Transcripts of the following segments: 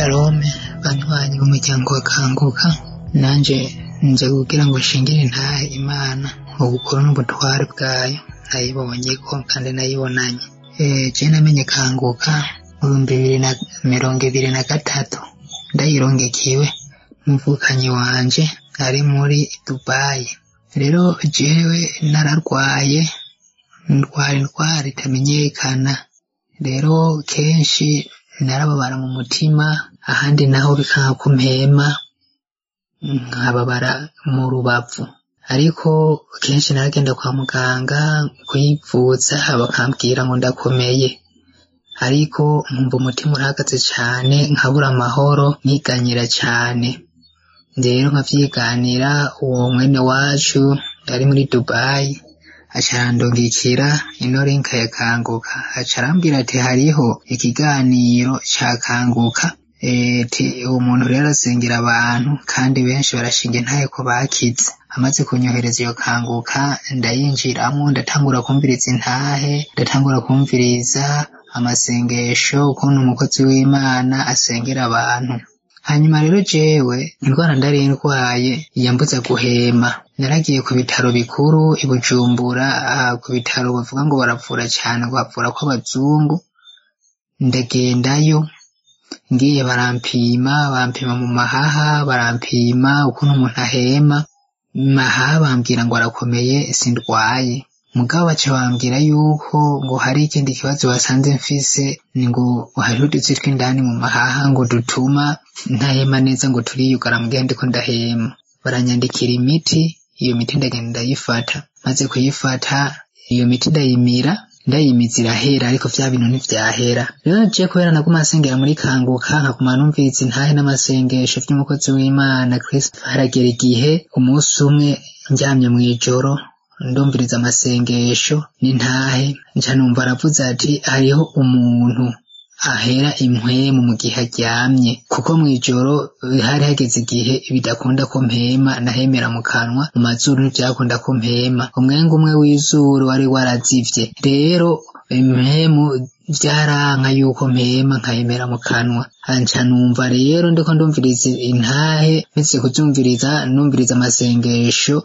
Shalom banywanyi b'umuryango wa Kanguka, nanje nje kugira ngo nshingire intahe Imana ubukuru n'ubutware bwayo nayibonyeko kandi nayibonanye. Je namenye Kanguka mu 2023, ndayirongekiwe n'umuvukanyi wanje ari muri Dubai. Rero jewe nararwaye, ndwara indwara itamenyekana. Rero kenshi narababara mu mutima, ahandi naho bikanka ko mpema, nkababara mu rubavu. Ariko kenshi naragenda kwa muganga kwivuza, bakambwira ngo ndakomeye, ariko nkumva umutima urahagaze cane, nkabura amahoro, nkiganyira cane. Rero nkavyiganira uwo mwene wacu ari muri Dubai, aca arandungikira ino link ya Kanguka, aca arambwira ati hariho ikiganiro ca Kanguka, ati uwo muntu rero arasengera abantu kandi benshi barashinga intahe ko bakize. Amaze kunyohereza iyo Kanguka, ndayinjiramwo, ndatangura kumviriza intahe, ndatangura kumviriza amasengesho, ukuntu umukozi w'Imana asengera abantu. Hanyuma rero jewe indwara ndari ndwaye yambuza guhema. Naragiye ku bitaro bikuru i Bujumbura, ku bitaro bavuga ngo baravura cane, ngo bavura kw'abazungu. Ndagendayo, ngiye barampima, bampima mu mahaha, barampima ukuntu umuntu ahema. Mahaha bambwira ngo arakomeye, sindwaye. Mugabo baca bambwira yuko ngo hari ikindi kibazo basanze mfise, ngo hariho udutsi tw'indani mu mahaha ngo dutuma ntahema neza, ngo turiyugara mugihe ndiko ndahema. Baranyandikira imiti, iyo miti ndagenda ndayifata. Maze kuyifata, iyo miti ndayimira, ndayimiza irahera, ariko vya bintu ntivyahera. Rero je kubera naguma nsengera muri Kanguka, nkaguma numviriza intahe n'amasengesho vy'umukozi w'Imana Kristo, haragera igihe umunsi umwe ndyamye mw'ijoro ndumviriza amasengesho n'intahe, nca numva aravuze ati hariho umuntu ahera impwemu mu gihe aryamye, kuko mw'ijoro hari hageze igihe bidakunda ko mpema, nahemera mu kanwa, mu mazuru ntivyakunda ko mpema, umwenge umwe w'izuru wari warazivye. Rero impwemu vyaranka yuko mpema, nkahemera mu kanwa. Nca numva rero ndiko ndumviriza intahe, mpeze kuzumviriza numviriza amasengesho,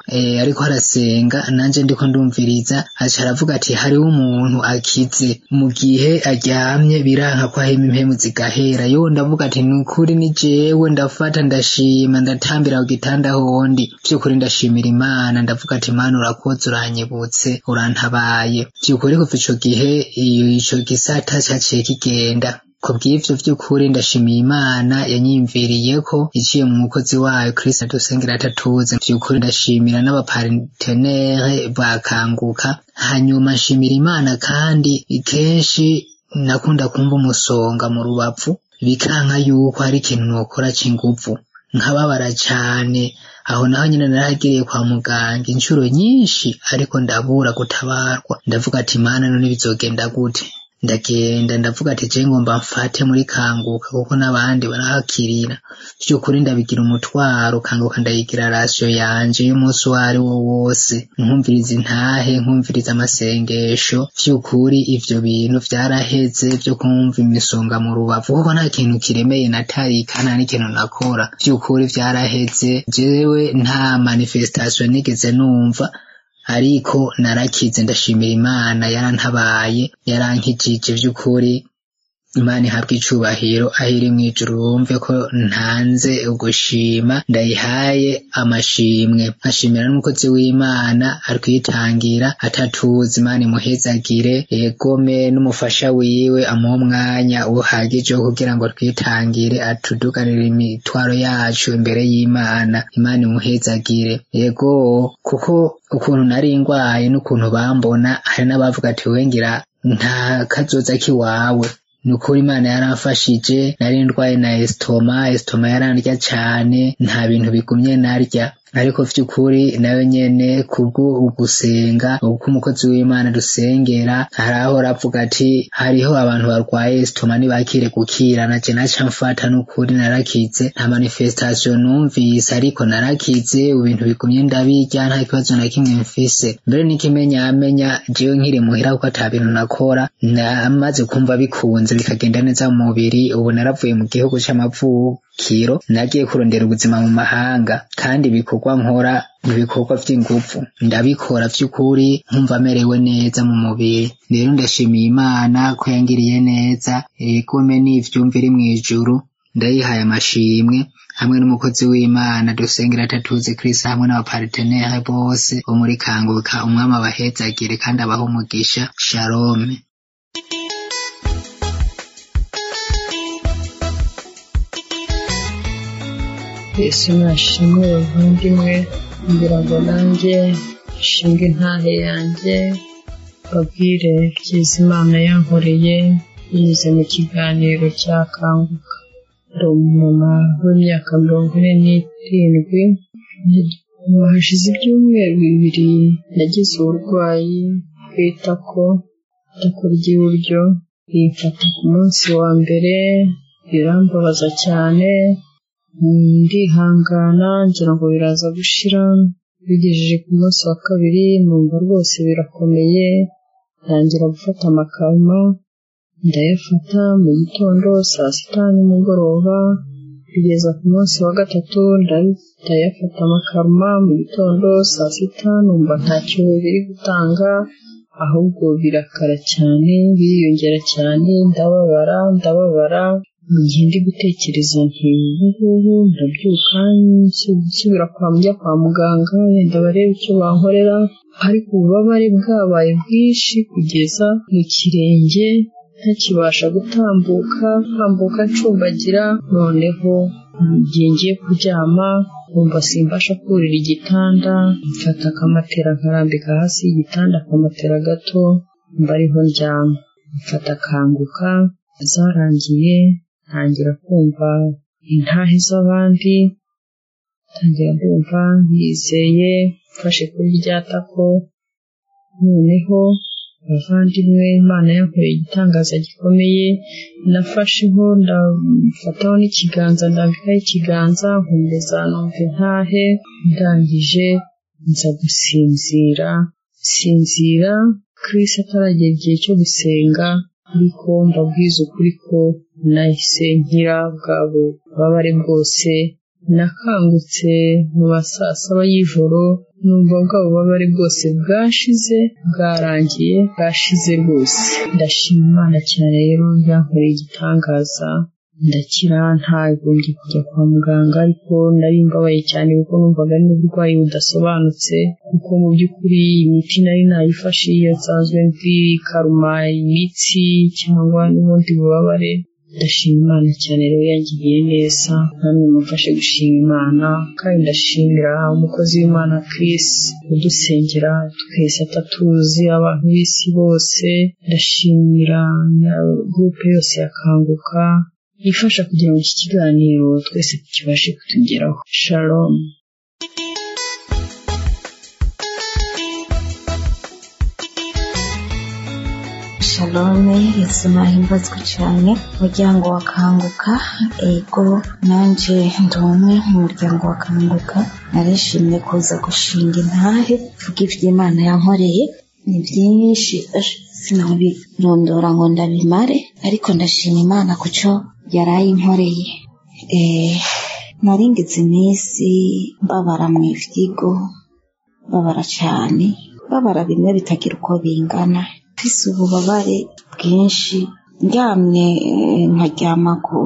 ariko arasenga nanje ndiko ndumviriza, aca aravuga ati hariho umuntu akize mu gihe aryamye biranka ko ahema impemu zigahera. Yo ndavuga ati nukuri ni jewe, ndafata ndashima, ndatambira ku gitanda hondi, vy'ukuri ndashimira Imana, ndavuga ati Imana urakoze, uranyibutse, urantabaye. Vy'ukuri kuva ico gihe ico gisata caciye kigenda. Kubw'ivyo vy'ukuri ndashimiye Imana yanyiyumviriyeko iciye mu mukozi wayo Kristo adusengera atatuzi. Vy'ukuri ndashimira n'abapartenere bakanguka. Hanyuma nshimira Imana kandi kenshi nakunda kumva umusonga mu rubavu, bikanka yuko hari ikintu nokora c'inguvu, nkababara cane. Aho naho nyene naragiriye kwa muganga incuro nyinshi, ariko ndabura gutabarwa. Ndavuga ati Mana none bizogenda gute? Ndagenda ndavuga ati je ngomba mfate muri Kanguka kuko n'abandi barahakirira. Vy'ukuri ndabigira umutwaro, Kanguka ndayigira rasiyo yanje y'umunsi uwo ari wo wose, nkumviriza intahe, nkumviriza amasengesho. Vy'ukuri ivyo bintu vyaraheze vyo kumva imisonga mu rubavu, kuko nta kintu kiremeye natarika, nta n'ikintu nakora. Vy'ukuri vyaraheze, jewe nta manifestation nigeze numva, ariko narakize, ndashimira Imana yarantabaye, yarankijije. Vy'ukuri Imana ihabwa icubahiro aho iri mw'ijuru, bumve ko ntanze ugushima, ndayihaye amashimwe. Nkashimira n'umukozi w'Imana arikwitangira atatuzi, Imana imuhezagire, yegome n'umufasha wiwe amuhe umwanya uhagije wo kugira ngo twitangire, atuduganire imitwaro yacu imbere y'Imana. Imana imuhezagire. Yego, kuko ukuntu nari ngwaye n'ukuntu bambona, hari n'abavuga ati wewe ngira nta kazoza kiwawe. Nukuri Imana yaramfashije, nari ndwaye na estoma, estoma yarandya cane, nta bintu bigumye narya. Ariko vy'ukuri nayo nyene kubwo ugusenga, uko umukozi w'Imana dusengera harahora avuga ati hariho abantu barwaye estoma nibakire gukira, naje naca mfata n'ukuri narakize, nta manifestation numvise ariko narakize, ibintu bigumye ndabirya nta kibazo na kimwe mfise. Mbere n'ikimenyamenya jewe nkiri muhira kuko ata bintu nakora, namaze kumva bikunze bikagenda neza mu mubiri. Ubu naravuye mu gihugu c'amavukiro, nagiye kurondera ubuzima mu mahanga, kandi ibikorwa nkora ibikorwa vy'inguvu ndabikora vy'ukuri nkumva merewe neza mu mubiri. Rero ndashimiye Imana ko yangiriye neza, igome n'ivyumva iri mw'ijuru, ndayihaye amashimwe hamwe n'umukozi w'Imana dusengera Tatuzi Kristo hamwe n'abapartenere bose bo muri Kanguka. Umwami abahezagire kandi abahe umugisha. Shalom. Yesu nashimwe bavandimwe, ngira ngo nanjye nshinge intahe yanjye babwire ibyiza Imana yankoreye binyuze mu kiganiro cya Kanguka. Ndi umumama w'imyaka 47, hashize ibyumweru 2 nagize uburwayi bw'itako, itako ry'iburyo rimfata ku munsi wa mbere, rirambabaza cyane, ndihangana ngira ngo biraza gushira. Bigejeje ku munsi wa kabiri numva rwose birakomeye, ntangira gufata amakaruma, ndayafata mu gitondo, saa sita nimugoroba, bigeza ku munsi wa gatatu ndayafata amakaruma mu gitondo, saa sita, numva ntacyo biri gutanga, ahubwo birakara cyane, biriyongera cyane, ndababara ndababara. Mu gihe ndi gutekereza nti ubu ngubu ndabyuka nsubira njya kwa muganga wenda barebe icyo bankorera, ariko ububabare bwabaye bwinshi kugeza mu kirenge ntakibasha gutambuka, ntambuka ncumbagira. Noneho mu gihe ngiye kuryama nkumva simbasha kurira igitanda, mfata akamatera nkarambika hasi y'igitanda, akamatera gato mba ariho ndyama. Mfata Kanguka zarangiye, ntangira kumva intahe z'abandi, ntangira ndumva nizeye, mfashe kuri rya tako. Noneho bavandimwe, Imana yankoreye igitangaza gikomeye, nafasheho ndafataho n'ikiganza, ndambikaho ikiganza, nkomeza numva intahe, ndangije nza gusinzira. Sinzira Chris ataragera igihe cyo gusenga, ariko mbabwiza ukuri ko nahise nkira bwa bubabare bwose. Nakangutse mu ma saa 7 y'ijoro, numva bwa bubabare bwose bwashize, bwarangiye, bwashize rwose. Ndashima Imana cyane rero yankoreye igitangaza, ndakira ntagombye kujya kwa muganga, ariko nari mbabaye cyane kuko numvaga ari n'uburwayi budasobanutse, kuko mu by'ukuri imiti nari nayifashe iyo nsanzwe nzi ikaruma imitsi cyangwa n'ubundi bubabare. Ndashima Imana cyane rero yangiriye neza, namwe mumfashe gushima Imana, kandi ndashimira umukozi w'Imana Chris udusengera twese atatuzi, abantu b'isi bose. Ndashimira na gurupe yose ya Kanguka ifasha kugira ngo iki kiganiro twese kibashe kutugeraho. Shalom. Shalome, Yesu nahimbazwe cyane. Muryango wa Kanguka, ego nanje ndi umwe mu muryango wa Kanguka. Narishimye kuza gushinga intahe mvuga ivy'Imana yankoreye. Ni byinshi sinabirondora ngo ndabimare, ariko ndashima Imana kuco yarayinkoreye. Naringize iminsi mbabara mu ifyigo, babara cyane, babara bimwe bitagira uko bingana, mfise ububabare bwinshi, ndyamye nkaryama ku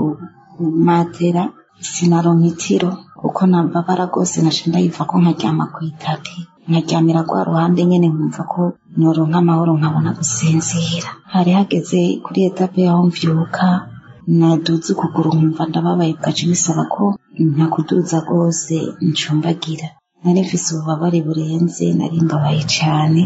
matera sinaronka itiro kuko nababara rwose, naca ndayivako nkaryama ku itapi, nkaryamira rwa ruhande nyene, nkumva ko noronka amahoro nkabona gusinzira. Hari hageze kuri etape yaho mvyuka naduze ukuguru nkumva ndababaye, bwaca bisaba ko ntakuduza rwose ncumbagira. Nari mfise ububabare burenze, nari mbabaye cane.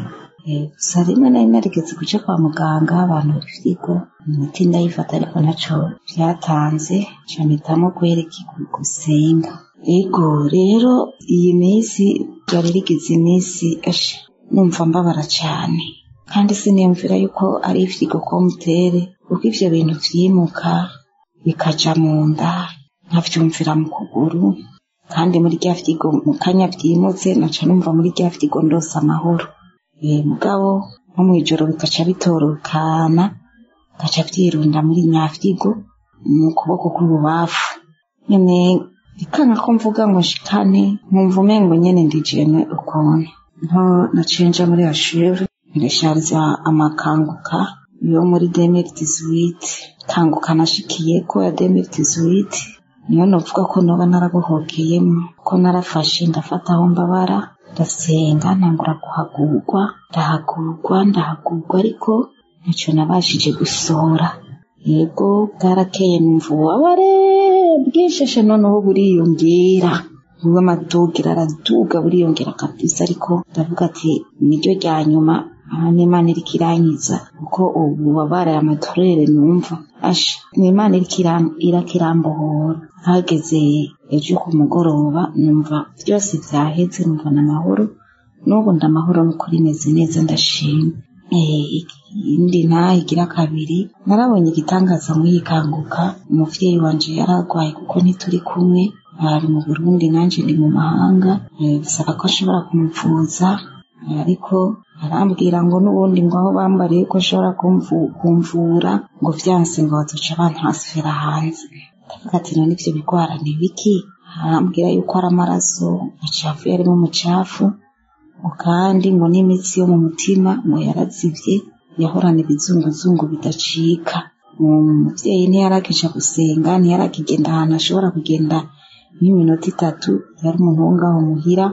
Gusa rimwe nari narigeze kuja kwa muganga, abantu ifyigo imiti ndayifata ariko ntaco vyatanze, nca mpitamwo kwereka gusenga. Ego rero iyi minsi ryari rigize iminsi asha numva mbabara cyane, kandi siniyumvira yuko ari ifyigo komutere, kuko ivyo bintu vyimuka bikaja mu nda, nkavyumvira mu kuguru, kandi muri rya fyigo mu kanya vyimutse naca numva muri rya fyigo ndose amahoro. Mugabo nko mw'ijoro bikaca bitorokana, bikaca vyirunda muri nyafyigo mu kuboko kw'ibubafu. Nyene bikanka ko mvuga ngo nshikane, nkumva umengo nyene ndijene ukuntu. Nko naciye nja muri ashure nireshariza amakanguka yo muri 2018, kanguka nashikiyeko ya 2018 niyo novuga ko noba narabohokeyemo, ko narafashe ndafata aho mbabara, ndasenga, ntangura kuhagurwa, ndahagurwa, ndahagurwa, ariko ntaco nabashije gusohora. Yego bwarakeye numva ububabare bwinsheshe, noneho buriyongera, ubu amadugira araduga buriyongera kabisa, ariko ndavuga ati niryo rya nyuma, aha n'Imana iriko irankiza, kuko ububabare amaturere numva asha n'Imana iriko irambohora. Hageze ejo ku mugoroba numva byose vyaheze, numva n'amahoro, n'ubu ndamahoro n'ukuri meze neza ndashima. Iyindi ntahe igira kabiri, narabonye igitangaza muyikanguka. Umuvyeyi wanje yaragwaye kuko ntituri kumwe, ari mu Burundi nanje ndi mu mahanga, bisaba ko ashobora kumuvuza, ariko arambwira ngo n'ubundi ngo aho bambariye ko ashobora kumvura ngo vyanse ngo bazoca bantransfera hanze. Ndavuga ati none ivyo bigwara ni biki? Arambwira yuko ari amaraso acafu yarimo umucafu, ngo kandi ngo n'imitsi yo mu mutima ngo yarazivye, yahorana ibizunguzungu bidacika. Umuvyeyi ntiyaragija gusenga, ntiyarakigenda ahantu ashobora kugenda nk'iminota itatu, yari umuntu wo ngaho muhira,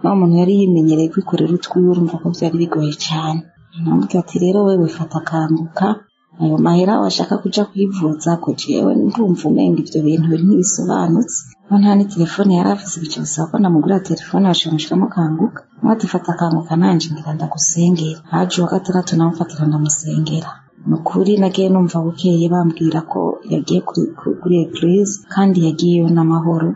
naho umuntu yari yimenyereye kwikorera utwiwe, urumva ko vyari bigoye cane. Namubwira ati rero wewe fata kanguka, ayo mahera washaka kuja kwivuza ko jewe ndumva umenga ivyo bintu ntibisobanutse. Ko nta ni telefone yari afise, bica bisaba ko ndamugurira telefone ashamushiramo kanguka. Ati fata kanguka nanje ngira ndagusengera. Haje uwa gatandatu namufatira ndamusengera. Nukuri nagiye numva bukeye bambwira ko yagiye kuri eglise, kandi yagiyeyo n'amahoro,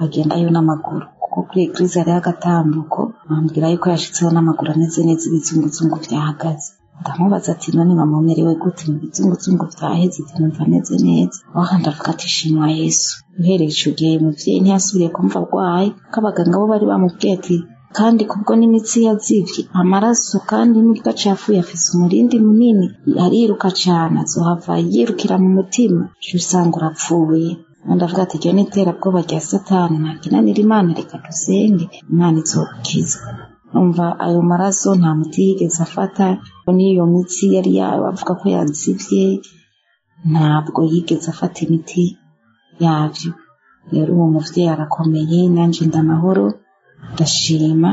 agendayo n'amaguru, kuko kuri eglise hariho agatambuko. Bambwira yuko yashitseho n'amaguru ameze neza, ibizunguzungu vyahagaze. Ndamubaza ati none mama umerewe gute? Mu bizunguzungu vyaheze, ati numva meze neza. Waha ndavuga ati shimwa Yesu. Uhereye ico gihe umuvyeyi ntiyasubiriye kumva arwaye, ko abaganga bo bari bamubwiye ati kandi kubwo n'imitsi yazivye amaraso, kandi n'ubwo acafuye afise umurindi munini, ariruka cane, azohava yirukira mu mutima, uca usanga urapfuye. Ndavuga ati iryo ni iterabwoba rya Satani, ntakinanira Imana, reka dusenge Imana izogukiza. Umva ayo maraso nta muti yigeze afata, n'iyo mitsi yari bavuga ko yazivye ntabwo yigeze afata imiti yavyo. Rero uwo muvyeyi arakomeye, nanje ndamahoro, ndashima.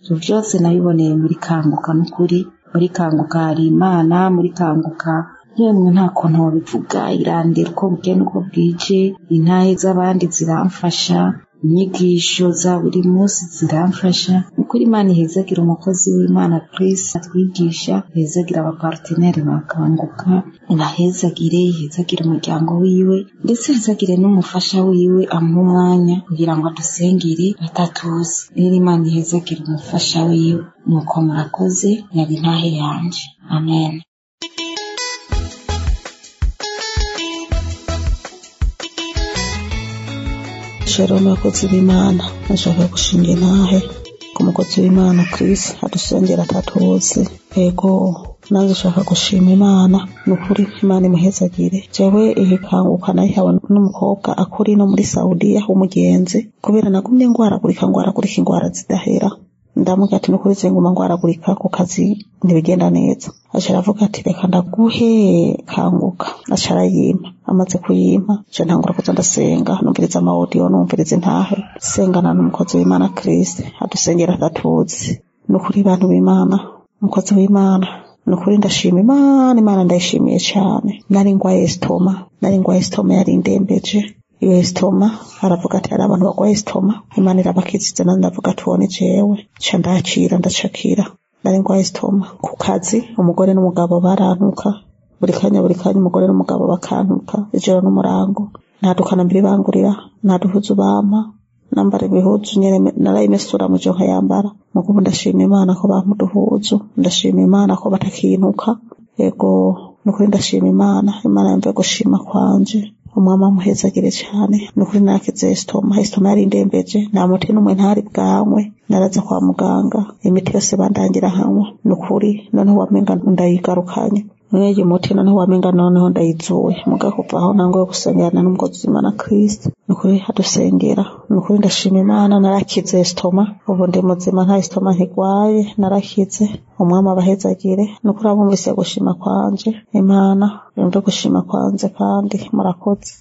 Ivyo vyose nabiboneye muri kanguka. N'ukuri muri kanguka hari Imana, muri kanguka yemwe nta kuntu wobivuga, irandera uko bukeye n'uko bwije, intahe z'abandi ziramfasha, inyigisho za buri munsi ziramfasha. Nukuri Imana ihezagira umukozi w'Imana Chris atwigisha, ihezagira abaparteneri bakanguka, ibahezagire, ihezagire umuryango wiwe, ndetse ihezagire n'umufasha wiwe amuha umwanya kugira ngo adusengere atatuzi. Rero Imana ihezagire umufasha wiwe. Nuko murakoze, yari intahe yanje. Amen. Shalom abakozi b'Imana, nashaka gushinga intahe ku mukozi w'Imana Chris adusengera atatuzi. Ego nanze nshaka gushima Imana, nukuri Imana imuhezagire. Jewe ihikanguka nayihawe n'umukobwa akuri no muri Saudiya w'umugenzi, kubera nagumye ngwaragurika ingwara zidahera. Ndamubwira ati nukuri je nguma ngwaragurika ku kazi ntibigenda neza. Aca aravuga ati reka ndaguhe kanguka. Aca arayimpa, amaze kuyimpa nca ntangura kuza ndasenga, numviriza ama audio, numviriza intahe, sengana n'umukozi w'Imana Chris adusengera atatuzi. Nukuri bantu b'Imana, umukozi w'Imana, nukuri ndashima Imana, Imana ndayishimiye cyane. Nari ngwaye estoma, yari indembeje. Iyo estoma aravuga ati hari abantu bagwaye estoma, Imana irabakiziza, nanje ndavuga ati uwo ni jewe. Nca ndakira, ndacakira. Nari ngwaye estoma ku kazi, umugore n'umugabo barantuka buri kanya, buri kanya umugore n'umugabo bakantuka ijoro n'umurango. Nta dukana mbiri bangurira, nta duhuzu bampa, Nambara ibihuzu nyene narayimesura muje nkayambara. Mugubu ndashima Imana ko bampa uduhuzu, ndashima Imana ko batakintuka. Yego, nukuri ndashima Imana, Imana yumve gushima kwanje. Umwami amuhezagire cyane. Nukuri nakize estoma, estoma yari indembeje, nta muti n'umwe ntari bwanywe. Naraza kwa muganga, imiti yose bandangira nkanywa. Nukuri noneho wamenga ndayigarukanye. None muti noneho wamenga noneho ndayizuye. Muga kuva aho nangoye gusengerana n'umukozi w'Imana Kristo. Nukuri adusengera. Nukuri ndashima Imana, narakize estoma. Ubu ndi muzima, nta estoma ntigwaye, narakize. Umwami abahezagire. Nukuri abumvise gushima kwanje, Imana yumve gushima kwanje kandi murakoze.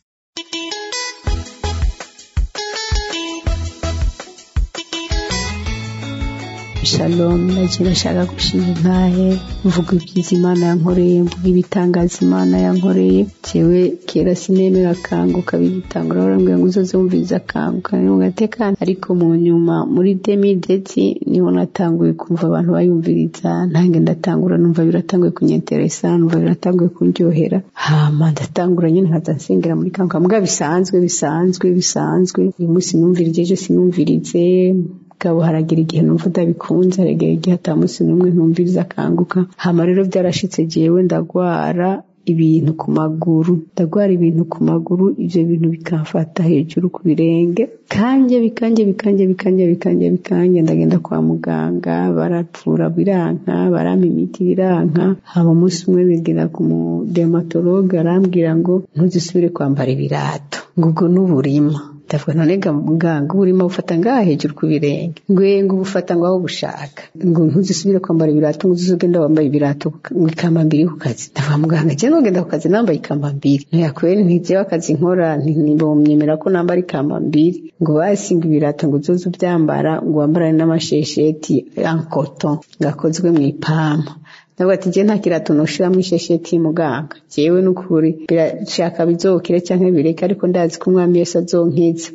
Shalom, naje ndashaka gushinga intahe, mvuga ibyiza Imana yankoreye, mvuga ibitangaza Imana yankoreye. Jewe kera sinemera Kanguka, bigitangura barambwira ngo uzoze wumviriza Kanguka ngatekana, ariko mu nyuma muri 2010 niho natanguye kumva abantu bayumviriza, ntange ndatangura numva biratanguye kunyenteresa, numva biratanguye kundyohera. Hama ndatangura nyine nkaza nsengera muri Kanguka, mbwa bisanzwe bisanzwe bisanzwe. Uyu munsi numvirije, ejo sinumvirize. Gabo haragira igihe numva ndabikunze, haragira igihe atamunsi n'umwe ntumviriza Kanguka. Hama rero byarashitse jewe ndagwara ibintu ku maguru, ndagwara ibintu ku maguru, ivyo bintu bikamfata hejuru ku birenge, kanje bikanje bikanje bikanje bikanje bikanje. Ndagenda kwa muganga, barapfura biranka, barampa imiti biranka. Hama umunsi umwe nigera ku mu dermatologue, arambwira ngo ntuzisubire kwambara ibirato, ngo ubwo n'uburima. Ndavuga none ga muganga, uburima bufata ngaha hejuru ku birenge, ngwe ngo ubufata ngo aho bushaka, ngo ntuzisubire kwambara ibirato, ngo uzugenda wambaye ibirato ngo ikambambiri ku kazi. Ndavuga muganga, je nogenda ku kazi nambaye ikambambiri? Ntiyakweri, ntijewe akazi nkora ntibomyemera ko nambara ikambambiri. Ngo basinga ibirato ngo uzoze ubyambara, ngo wambarane n'amashesheti en coton ngakozwe mu ipampa. Ndavuga ati je nta kirato noshiramwo ishesheti muganga, jewe n'ukuri birashaka bizokire canke bireke, ariko ndazi ko umwami Yesu azonkiza.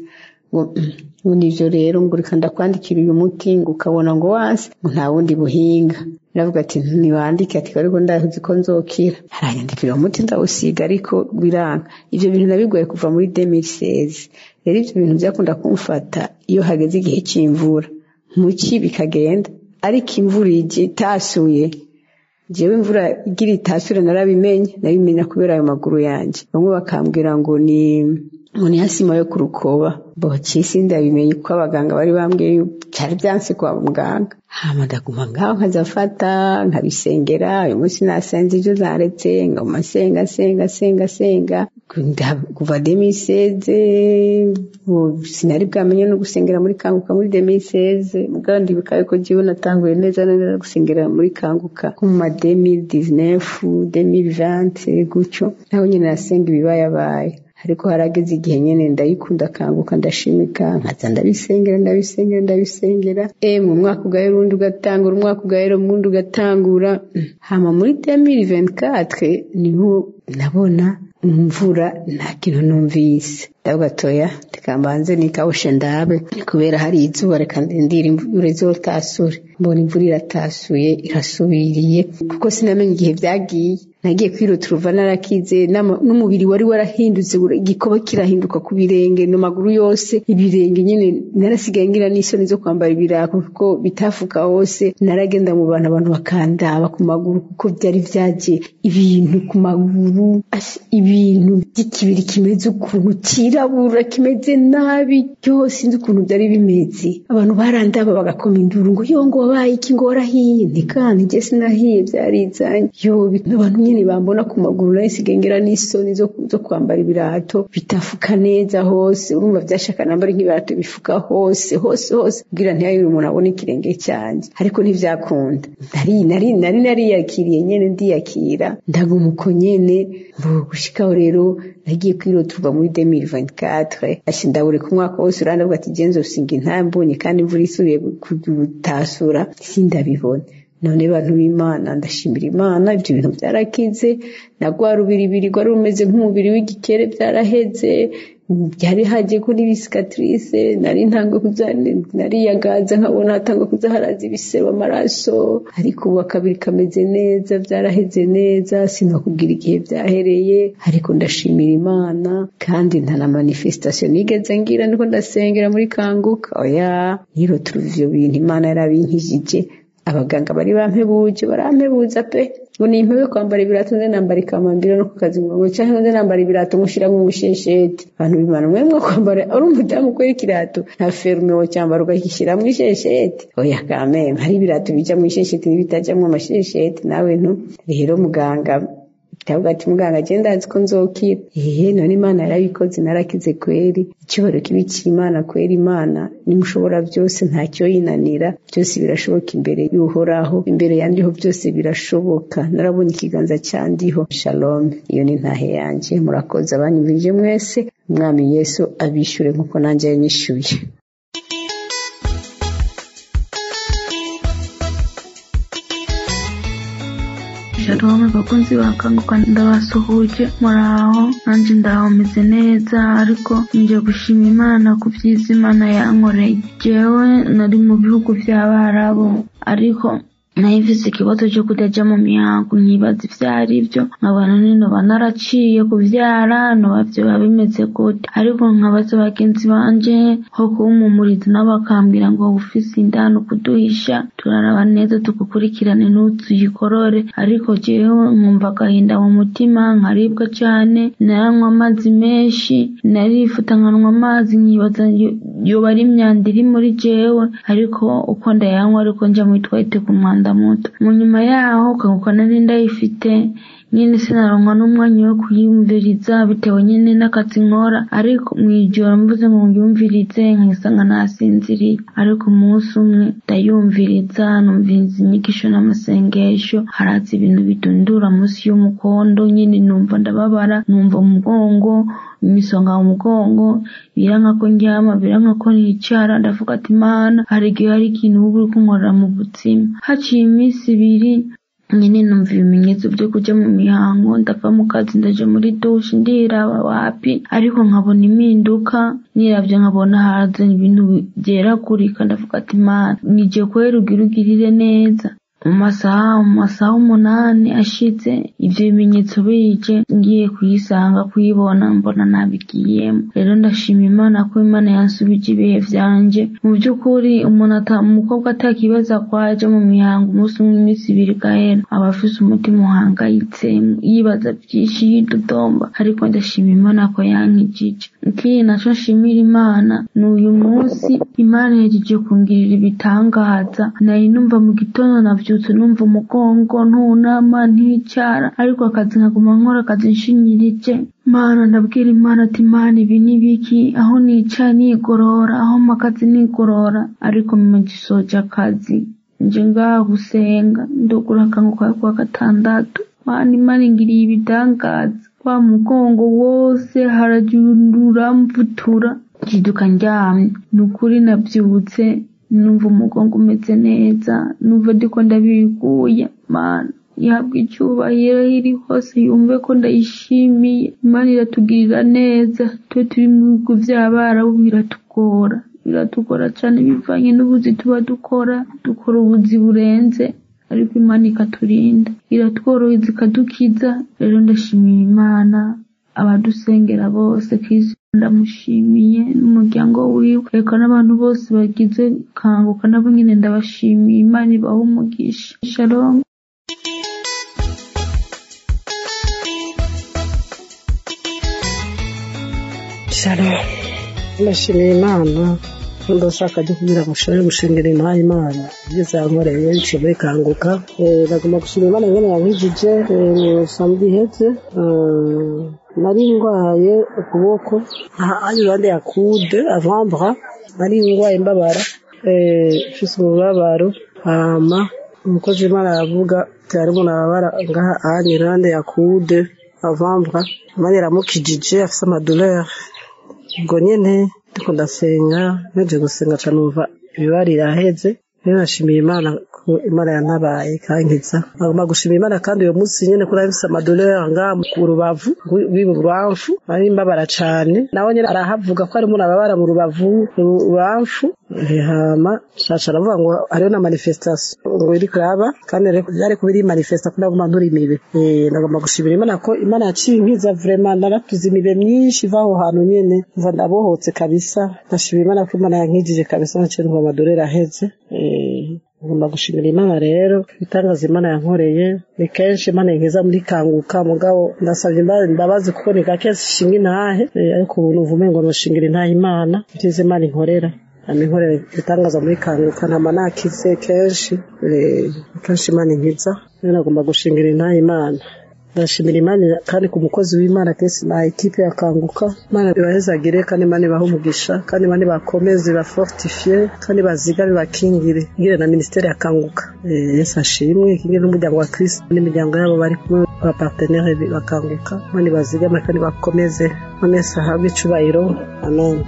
Ngo nivyo rero, ngo reka ndakwandikira uyu muti, ngo ukabona ngo wanse, ngo nta wundi buhinga. Ndavuga ati ntibandike, ati ariko ndazi ko nzokira. Aranyandikira uwo muti ndawusiga, ariko biranga. Ivyo bintu nabigoye kuva muri 2016. Rero ivyo bintu byakunda kumfata iyo hageze igihe c'imvura, muki bikagenda, ariko imvura ije itasuye, jewe imvura igira itasure narabimenye, nabimenya kubera ayo maguru yanje. Bamwe bakambwira ngo ni asima yo kurukoba, bo cisi ndabimenye kuko abaganga bari bambwiye cyari byanse kwa muganga. Hama ndaguma ngaho nkazafata nkabisengera. Uyu munsi nasenze, ejo zaretse, nguma senga senga senga senga kuva 2016. Sinari bwamenye no gusengera muri Kanguka muri 2016, mugabo ndibuka yuko jewe natanguye neza neza gusengera muri Kanguka nko mu ma 2019 2020 gutyo, naho nyine nasenga ibibayabaye. Ariko harageze igihe nyene ndayikunda Kanguka, ndashimika, nkaza ndabisengera ndabisengera ndabisengera. Mu mwaka ugahera uwundi ugatangura, umwaka ugahera uwundi ugatangura. Hama muri 2024 niho nabona imvura nta kintu numvise. Ndavuga toya, reka mbanze nikawushe ndabe, kubera hari izuba, reka ndindire imvura izotasure. Mbona imvura iratasuye, irasubiriye, kuko sinamenye igihe vyagiye. Nagiye kwiruturuva narakize, n'umubiri wari warahindutse, igikoba kirahinduka ku birenge no maguru yose, ibirenge nyene narasigaye ngira n'isoni zo kwambara ibirato kuko bitafuka hose. Naragenda mu bantu, abantu bakandaba ku maguru kuko byari vyaje ibintu ku maguru, ibintu by'ikibiri kimeze ukuntu kirabura kimeze nabi byose, sinzi ukuntu byari bimeze. Abantu barandaba bagakoma induru ngo yo ngo wabaye iki, ngo warahiye. Ntikandi je sinahiye, byarizanye. Yo abantu nyene bambona ku maguru, nahise ngira n'isoni zo kwambara ibirato bitafuka neza hose. Urumva vyashaka nambara nk'ibirato bifuka hose hose hose kugira ntihagire umuntu abona ikirenge cyanjye, ariko ntivyakunda. Nari nariyakiriye nyene, ndiyakira, ndaguma uko nyene gushikaho. Rero nagiye kwiroturwa muri 2024, ashi ndawureka umwaka wose urandavuga ati je nzosinga intambonye kandi imvura isubiye kutasura sindabibona. None bantu b'Imana, ndashimira Imana, ibyo bintu byarakize. Nagwa rubiribiri rwari rumeze nk'umubiri w'igikere byaraheze. Byari hagiye kuri bisikatrice, nari ntango kuza nariyagaza nkabona hatangwa kuza haraza ibisebe amaraso, ariko ubu akabiri kameze neza, byaraheze neza, sinakubwira igihe byahereye, ariko ndashimira Imana. Kandi nta na manifestation nigeze ngira niko ndasengera muri Kanguka, oya niro ivyo bintu Imana yarabinkijije. Abaganga bari bampebuje, barampebuza pe, ngo nimpebe kwambara ibirato nze nambara ikamambira no kukazi, ngo canke nze nambara ibirato nkushiramo umushesheti. Abantu b'Imana mwe mwo kwambara uri umudamu kwera ikirato nta ferume wo cyambara ukagishyiramo ishesheti, oya kameme, hari ibirato bija mu ishesheti n'ibitajamwo amashesheti nawe ntu. Rero muganga ndavuga ati muganga je ndazi ko nzokira. Ehe none Imana yarabikoze, narakize kweri. Icyubahiro kibi cy'Imana kweri. Imana nimushobora byose, ntacyo yinanira, byose birashoboka imbere y'Uhoraho, imbere yandiho byose birashoboka. Narabonye ikiganza cyandiho. Shalom, iyo ni ntahe yanje. Murakoze abanyumvirije mwese. Umwami Yesu abishyure nkuko nanjye yanyishyuye. Shalom bakunzi bakanguka, ndabasuhuje, muraho? Nanjye ndaho meze neza, ariko nje gushima Imana ku byiza Imana yankoreye. Jewe nari mu bihugu by'Abarabu, ariko nahifise ikibazo cyo kutaja mu mihango, nkibaza ivyo arivyo, nkabona noba naraciye kuvyara, noba vyoba bimeze gute, ariko nkabaza bagenzi banje ho kumpumuriza, nabo bakambwira ngo ufise inda nukuduhisha, turaraba neza tugukurikirane ntuzuyikorore. Ariko jewe nkumva agahinda mu mutima, nkaribwa cane, naranywa amazi menshi, narifuta nkanwa amazi, nkibaza yoba ari imyanda iri muri jewe, ariko uko ndayanywa ariko nja muri toilette ku mwanda muto. Mu nyuma yaho Kanguka nari ndayifite nyene, sinaronka n'umwanya wo kuyumviriza bitewe nyene n'akazi nkora, ariko mw'ijoro mvuze ngo nyumvirize nkisanga nasinziriye. Ariko umunsi umwe ndayumviriza, numviriza inyigisho n'amasengesho, haraza ibintu bidundura munsi y'umukondo nyene, numva ndababara, numva umugongo, imisonga mu mugongo, biranka ko ndyama, biranka ko nicara. Ndavuga ati Mana, hari igihe hari ikintu uba uri kunkorera mu buzima. Haciye iminsi ibiri nyene numva ibimenyetso byo kuja mu mihango, ndava mu kazi ndaja muri dushe ndiraba wapi, ariko nkabona impinduka, niravye nkabona haza ibintu vyeragurika. Ndavuga ati Mana, nije kweri ugira ugirire neza. Mu masaha 8 ashitse ivyo bimenyetso bije, ngiye kuyisanga kuyibona mbona nabigiyemo. Rero ndashima Imana ko Imana yansubije ibihe vyanje. Mu by'ukuri umuntu umukobwa atakibaza kwaje mu mihango umunsi umwe iminsi ibiri gahera, aba afise umutima uhangayitse, yibaza vyinshi, yidodomba, ariko ndashima Imana ko yankijije. Ikindi naco nshimira Imana ni uyu munsi Imana yahejeje kungirira ibitangaza. Nari numva mu gitondo navyutse numva umugongo, ntunama, nticara, ariko akazi nkaguma nkora akazi nshinyirije. Mana, ndabwira Imana ati Mana, ibi ni biki? Aho nicaye nigorora, aho mpagaze nigorora, ariko gisoje akazi nje ngaha gusenga, ndugura Akanguka kuwa gatandatu. Mana, Imana ingiriye ibitangaza, wa mugongo wose harajundura mvutura, njiduka ndyamye. Nukuri navyutse numva umugongo umeze neza, numva ndiko ndabiguye. Mana ihabwa icyubahiro iri hose, yumve ko ndayishimiye. Imana iratugirira neza, twe turi mu bihugu by'Abarabu biratugora, biratugora cyane bivanye n'ubuzi tuba dukora, dukora ubuzi burenze, ariko Imana ikaturinda, iratworohereza, ikadukiza. Rero ndashimiye Imana, abadusengera bose, Kristo ndamushimiye n'umuryango wiwe, reka n'abantu bose bagize Kanguka nabo nyine ndabashimiye. Imana ibahe umugisha. Shalom. Shalom. Ndashimiye Imana, ndashaka ryo kugira ngo ushobore gushingera intaha Imana ibyiza yankoreye biciye muri Kanguka. Ndagomba gushima Imana ingene yankijije samedi iheze. Nari ndwaye ukuboko iruhande ya coude avant bras, nari ndwaye mbabara, mfise umubabaro. Hama umukozi w'Imana aravuga ati hari umuntu ababara ngaha ahandi iruhande ya coude avant bras, Imana iramukijije afise amadoleur. Ubwo nyene ndiko ndasenga, nje gusenga ca numva ibibari iraheze. Rero nashimiye Imana ko Ko Imana yantabaye ikankiza. Nagomba gushima Imana kandi uyo munsi nyene ko nari mfise amadoleur ngaha ku rubavu rw'ibubamfu, nari mbabara cane. Nawe nyene arahavuga ko ari umuntu ababara mu rubavu rubamfu. Hama shaca aravuga ngo hariho na manifestation ngo iri kuraba, kandi vyari kuba iri manifesta ko naguma ntura imibe. Nagomba gushimira Imana ko Imana yaciye inkiza vraiment, naratuze imibe myinshi iva aho hantu nyene, mva ndabohotse kabisa. Ndashimira Imana ko Imana yankijije kabisa, naciye numva amadoleur aheze. Ngomba gushimira Imana rero ibitangaza Imana yankoreye. Ni kenshi Imana inkiza muri Kanguka, mugabo ndasabye imbabazi kuko ni gake shinga intahe. Ariko ubu numva umengo noshingira intahe Imana, ivyiza Imana inkorera. Inkorera ibitangaza muri Kanguka, ntama nakize kenshi. Kenshi Imana inkiza, rero nagomba gushingira intahe Imana. Ndashimira Imana kandi ku mukozi w'Imana Chris na ekipe ya Kanguka. Imana ibahezagire kandi Imana ibahe umugisha, kandi Imana ibakomeze, ibafortifie, kandi bazigame, bakingire ingire na ministeri ya Kanguka. Yesu ashimwe, ikingire n'umuryango wa Chris n'imiryango yabo bari kumwe, ba partenaire bakanguka. Imana ibazigame kandi bakomeze. Mwese ahabwe icubahiro. Amen.